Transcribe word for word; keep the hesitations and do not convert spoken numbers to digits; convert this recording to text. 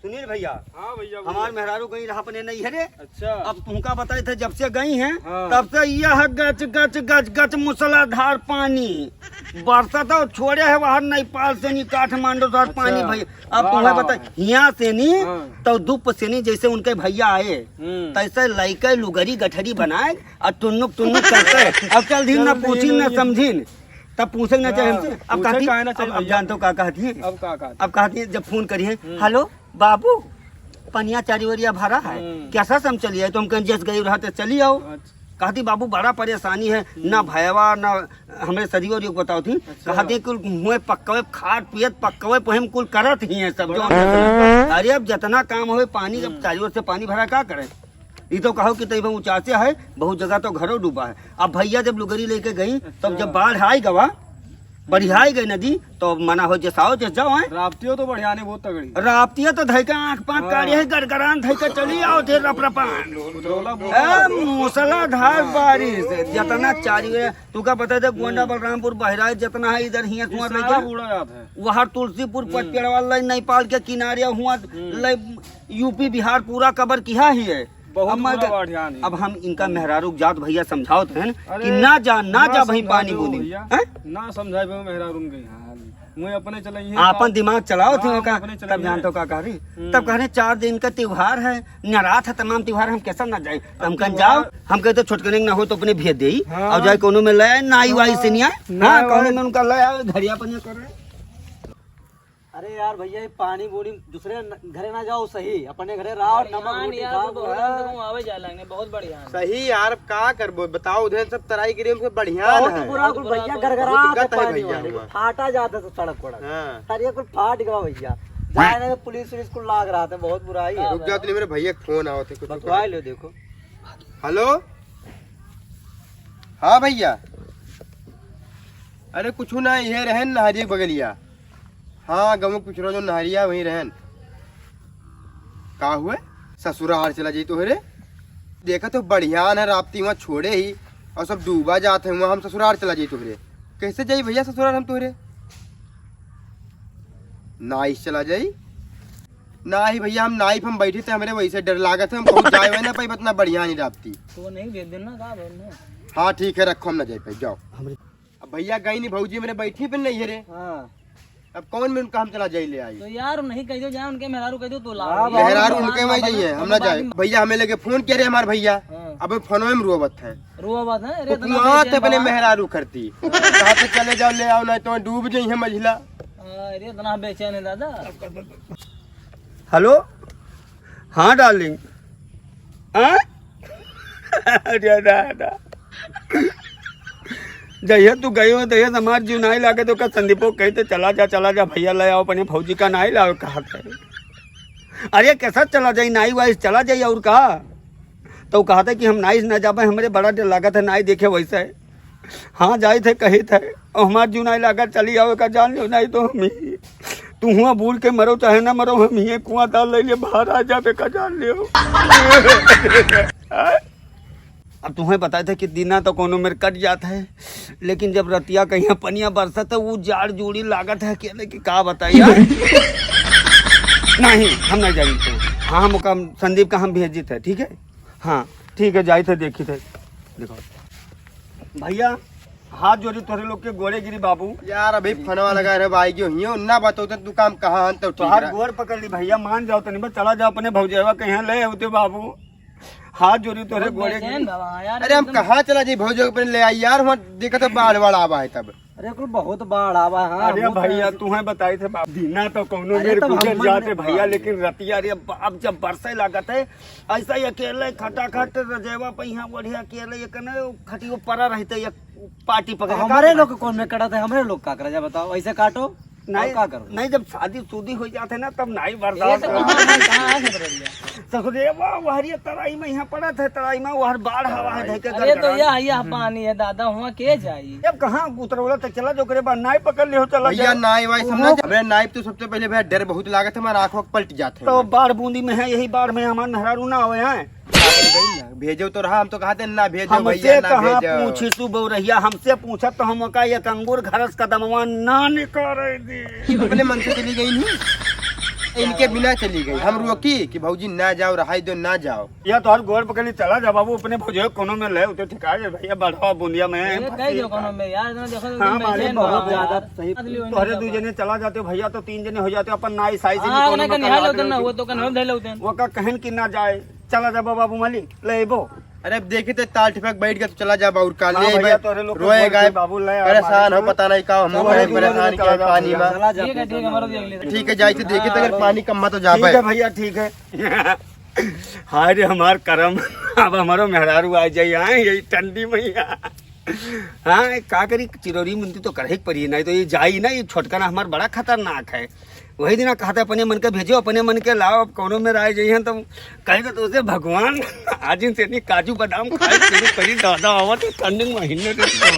सुनील भइया, हाँ भइया, बोलो। हमार मेहरारू गई रहा अपने नैहरे। अच्छा। अब तुमका बताई थे, जब से गई हैं, हाँ। तब से यह गच, गच, गच, गच मूसलाधार पानी बरसत है, छोड़े है वहाँ नेपाल से नी, काठमांडू से अच्छा। पानी भइया। अब बाढ़ तुम्हें आवा बताई, है। हियाँ से नी, हाँ। तो धूप से नी, जैसे उनके भइया आए, हम्म। तैसे लइके लुगरी गठरी बनाए और टुन्नुक टुन्नुक करते। अब चल दीन ना चल दीन पूछीन ना नहीं। समझीन, तब पूछे ना चाहे हाँ, हमसे। अब पूछे कहती, काहे ना अब, चाहे अब भइया? जानते हो का कहती है? अब का कहती? अब कहती है, जब फोन करी है, हम्म। "हेलो बाबू, पनिया चारी ओरिया भरा है, हम्म। कैसा से हम चली आए?" तो हम कहें, "जस गई रहा तो चली आओ।" अच्छा। कहती, "बाबू, बड़ा परेशानी है, हम्म। ना भयवा, ना हमरे सरियो ओरियो बताओ थी।" अच्छा। कहती, "कुल हुए पक्कवे, खात पियत पक्कवे, पोहे में कुल करत ही हैं सब बड़ा जो हम परेशान। अरे, अब जितना काम होए, पानी जब हम्म। चारी ओर से पानी भरा, का करें?" ई तो कहो कि तइबा ऊंचासे है, बहुत जगह तो घरो डूबा है। अब भइया जब लुगरी लेके गई, तब अच्छा। जब बाढ़ आई गवा, बढ़ियाई गई नदी, तो अब मना हो जस आओ, जस जाओ, हैं? राप्तियो तो बढ़िया ने बहुत तगड़ी। राप्तियो तो धइके आंख पांख हाँ। काढ़ी है, गड़गड़ान धइके चली आओ थे रप रपान। उतरौला बहुत ए, तगड़ी। मूसलाधार हाँ। बारिश, जितना चारी ओर, तू का बता दे, गोंडा हम्म। बलरामपुर बहराइच जितना है इधर हियां ये सुआ सारा लेके, बूढ़ा जात है। वहाँ तुलसीपुर हम्म। पचपेड़वा लाइन नेपाल के किनारे हुआ हम्म। ले, यूपी बिहार पूरा कवर किया ही है। बहुत अब मैं बुरा क-, बाढ़ यहाँ नहीं। अब हम इनका मेहरारू के जात भइया समझावत हैं अरे, कि ना जा, ना ना जा भाई समझाए पानी दो बूंदी। भइया, हैं? ना समझाए दो मेहरारू के यहाँ। मुझे अपने चलाइए आपन तो। दिमाग चलाओ थे हाँ, का, अपने तब चलाइए। जानते हो का कह रही? हम्म। तब कह रहे, "चार दिन का त्योहार है, नरात है, तमाम त्योहार, हम कैसा ना जाए?" तो हम अब कहें, त्योहार "जाओ।" हम कहते, "छोटकने के ना हो तो अपने भेज दे।" हाँ। और जाए कोनो में ले आए, नाई वाई से नहीं आए। हाँ, नाई कोनो वाई। में उनका ले आए, घड़िया पनिया कर रहे। अरे यार भइया, ये पानी बूनी दूसरे न-, घरे ना जाओ, सही, अपने घरे रहो, बढ़िया नमक है रोटी यार, खाओ, तू बहुत हाँ। दिन से कहूँ आवे जा लेंगे, बहुत बढ़िया है। सही यार, अब का करबो, बताओ, उधर सब तराई गिरी, उनसे बढ़िया बहुत है। बुरा, बहुत कुल बुरा, भइया बहुत गरगरा बहुत आते दिक्कत है पानी भइया वाले, हुआ। फाटा जाते तो सड़क वड़क। हाँ। अरे कुल फाट गवा भइया, जाए ना पुलिस उलिस कुल लाग रहा था, बहुत बुरा ही है। रुक जाओ, तनी मेरे भइया के फोन आवत है, कुछ बतवा लो, देखो। हेलो, हाँ भइया, अरे कुछ ना, ये रहन नहरिया के बगलिया। हाँ, गंवा के पिछुआ जो नहरिया वहीं रहन। का हुए? ससुरार चला जाई तोहरे। देखा तो बढ़िया न राप्ती वहाँ छोड़े ही और सब डूबा जात है वहाँ, हम ससुरार चला जाई तोहरे। कैसे जाई भइया ससुरार हम तोहरे? नाइस चला जाई। नाही भइया, हम नाइफ हम बैठी थे, हमरे वैसे डर लागत है, हम कहूँ जाए हुए ना पाई, इतना बढ़िया नहीं राप्ती। तो नहीं भेज देना का बोलने? हाँ ठीक है, रखो, हम ना जाए पाई, जाओ। हमरे अब भइया गई नहीं, भौजी मेरे बैठी पे नहीं है रे। हाँ। अब कौन में उनका हम चला जाई ले आई? तो यार, नहीं कह दो, जाए उनके मेहरारू कह दो, तो लाओ। हाँ, यार, मेहरारू बात उनके ना वहीं बने, जाइए, हम हम ना बात जाए। में भइया हमें लेके फोन किया रे हमार भइया। हाँ। अब फोनवे में रोवत है। रोवत है? अरे, तो इतना कुआं बेचैन ते अपने बा। मेहरारू करती। कहा तो चले जाओ, ले आओ, नहीं तो डूब जाई है मझिला। अरे, इतना बेचैन है दादा। हेलो, हाँ डार्लिंग, हाँ? अरे दादा, जहिया तू गई हो, तहिया से हमार जीव नाई लागे, तो का संदीपो कही तो चला जा, चला जा, भइया ले आओ अपने भौजी का, नाई लाओ, कहा थे। अरे कैसा चला जाई, नाई वाई चला जाई, और का? तो कहते कि हम नाई से ना जाबे, हमरे बड़ा डर लागत है नाई देखे वैसे। हाँ, जाइत है, कहित है, और हमार जीव नाई लागत, चली आवे का जान लियो, नहीं तो हम ही, तू हुआ बूड़ के मरो चाहे ना मरो, हम ही कुआं ताल ले लिए बाहर आ जाबे का जान लियो। अब तुम्हें बताए थे कि दिना तो कोनो मेर कट जात है, लेकिन जब रतिया कहीं पनिया बरसत है, वो जाड़ जूड़ी लागत है अकेले की, का बताई यार। नहीं, हम नहीं जाइत है। हाँ, हम ओका संदीप का हम भेजित है, ठीक है? हाँ, ठीक है, जाइत है, देखित है। देखो भइया, हाथ जोड़ी तोहरे लोग के गोड़े गिरी बाबू। यार, अभी फोनवा लगा रहे भाई, जो हियो ना बताओ तो तू काम कहाँ हन तो ठीक तोहार रहा। गोड़ पकड़ ली भइया, मान जाओ तनी बस, चला जाओ अपने भौजवा के यहाँ ले होते बाबू। हाथ जोड़ी तोहरे बहुत गोड़े बेचैन गिरी। बाबा, हाँ यार, अरे, हम एकदम कहाँ चला जाई भौजवा के ले आई यार, वहाँ देखा तो बाढ़ वाढ़ आवा है तब। अरे, कुल बहुत बाढ़ आवा है, हाँ, अरे हम तो भइया, ऐसे तुम्हें बताई थे बाप, दिना तो कौनो अरे, मेरे तब गुजर हम जाते भइया, लेकिन रतिया रे बाप जब बरसे लागत है, ऐसा ही अकेले खटाखट रजेवा पे यहाँ बढ़िया अकेले ये कने खटियो परा रहते, ये पार्टी पकड़ के हमारे काट लोग कौन में कटा था, हमारे लोग का करा जा बताओ, ऐसे काटो, नहीं, और का करो? नहीं, जब शादी शुदी हो जाते ना, तब नहीं ये बर्दाश्त तो होता। कहाँ है, कहाँ है खबर भैया? ससुरे, वो, वो हरिया तराई में यहाँ पड़ा था, तराई में वो हर बाढ़ हवा है, तराई। धइके अरे तो गड़गड़ा। यह, यह पानी है दादा, हुआ के जाई? अब कहाँ उतरवला तक चला जो, ओकरे बाद नाई पकड़ लियो, चला भैया, जाओ। नाई वाई सब ना वो जा-, अबे नाई तो सबसे पहले भैया डर बहुत लागत है, हमारा आँख वाँख पलट जात है। तो बाढ़ बूंदी में है, यही बाढ़ में हमार मेहरारू ना आवे हैं। भेजो तो रहा, हम तो कहते ना भेजो हमसे भैया, ना कहाँ भेजो। पूछी तू बउरहिया, हमसे पूछत तो हम का एक अंगूर घरस कदमवा ना निकारे दी। अपने मन से चली गई नहीं। इनके बिना चली गई। हम रोकी कि भौजी ना जाओ, रहाई दो, ना जाओ। या तोहर गोड़ पकड़ी, चला जा बाबू, अपने भौजी कोनो में ले, उते ठिका जाए भैया, बढ़वा बूंदिया में। ये कह दो कोनो में यार, इतना देखो तो हाँ, तुम मालिक, बेचैन बहुत हो। ज्यादा सही। आदमी होने तोहरे का दू बात। जने चला जाते भैया, तो तीन जने हो जाते, अपन नाई साई से हाँ, कोनो उन्हें में कन्हैया करा लोग ना, देते। वो तो कन्हैया धैले होते हैं। वो का कहन कि ना जाए, चला जा बाबू, मालिक, ले अइबो। अरे अब देखी तो ताल ठिपक बैठ गया तो चला जा बाबू, काल हाँ ले भैया, भाई। तोहरे लोग के रोए बोल के गाय, बाबू ले आ, परेशान हो, मालिक। पता नहीं का हम चला जा, परेशान चला किया जा, पानी चला में। जा। ठीक है, ठीक है, हमारा देख लेते। ठीक है, जाइते देखी तो अगर पानी कम मत हो जा ठीक पाए। है भैया, ठीक है। हाय रे हमार करम, अब हमारो मेहरारू आ जाई, आए यही ठंडी मैया। हाँ, का करी, चिरौरी मुंती तो करही के पड़ी, नहीं तो ये जाई ना, ये छोटका ना हमार बड़ा खतरनाक है। वही दिना कहते अपने मन के भेजो, अपने मन के लाओ, अब कौनो में राय जाई हैं तो कहेगा तो उसे भगवान आज इनसे नहीं काजू बादाम खाए शुरू करी, दादा आवत ठंडी महीने के।